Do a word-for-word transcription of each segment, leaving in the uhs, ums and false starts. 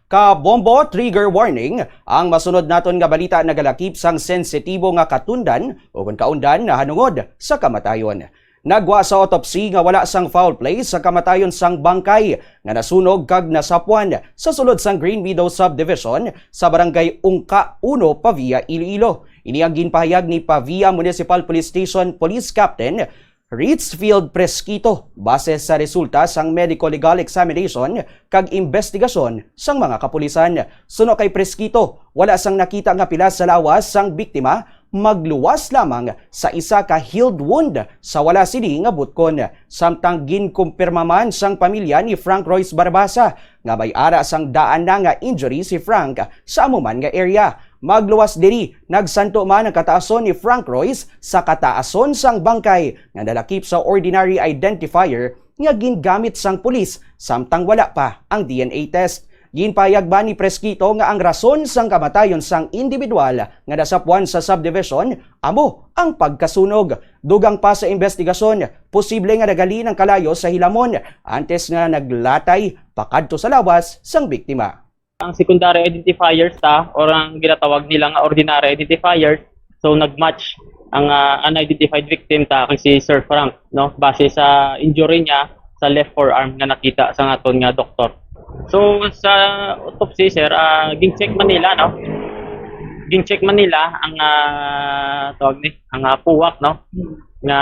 Ka Bombo, trigger warning, ang masunod naton nga balita nagalakip sang sensitibo nga katundan ukon kaundan nahanungod sa kamatayon. Nagwa sa autopsy nga wala sang foul play sa kamatayon sang bangkay nga nasunog kag nasapwan sa sulod sang Green Meadow Subdivision sa Barangay Ungka uno, Pavia, Iloilo. Ini ang ginpahayag ni Pavia Municipal Police Station Police Captain Richfield Presquito base sa resulta sang medico-legal examination kag investigasyon sang mga kapulisan. Suno kay Presquito, wala sang nakita nga pilas sa lawas sang biktima, magluwas lamang sa isa ka healed wound sa wala sini nga butkon, samtang ginkumpirma man sang pamilya ni Frank Royce Barbaza nga may ara sang daan na nga injury si Frank sa amo man nga area. Magluwas diri, nagsanto man ang kataason ni Frank Royce sa kataason sang bangkay nga nalakip sa ordinary identifier nga gingamit sang pulis samtang wala pa ang D N A test. Ginpahayag man ni Presquito nga ang rason sang kamatayon sang individual nga nasapwan sa subdivision amo ang pagkasunog. Dugang pa sa investigasyon, posible nga naghalin ang kalayo sa hilamon antes nga naglatay pakadto sa lawas sang biktima. Ang secondary identifiers ta, or ang ginatawag nila nga ordinary identifiers, so nag-match ang, ah, unidentified victim ta kay si Sir Frank, no, base sa injury niya sa left forearm nga nakita sa aton nga doktor. So sa autopsy, sir, ah, ging-check man nila, no, ging-check man nila ang, ah, tawag ni, ang, ah, puwak, no, nga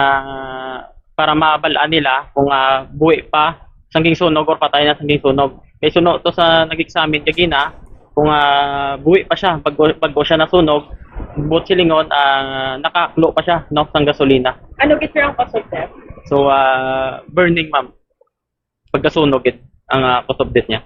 para mabal-an nila kung, ah, buhi pa sang gingsunog or patay na sang gingsunog. Kay suno to sa nag-examine kagina, kung, ah, buhi pa siya, bag-o, bag-o siya nasunog, buot silingon, ah, nakaklo pa siya, no, sang gasolina. Ano gid, sir, ang cause of death? So, ah, burning, ma'am. Pagkasunog gid ang, ah, cause of death niya.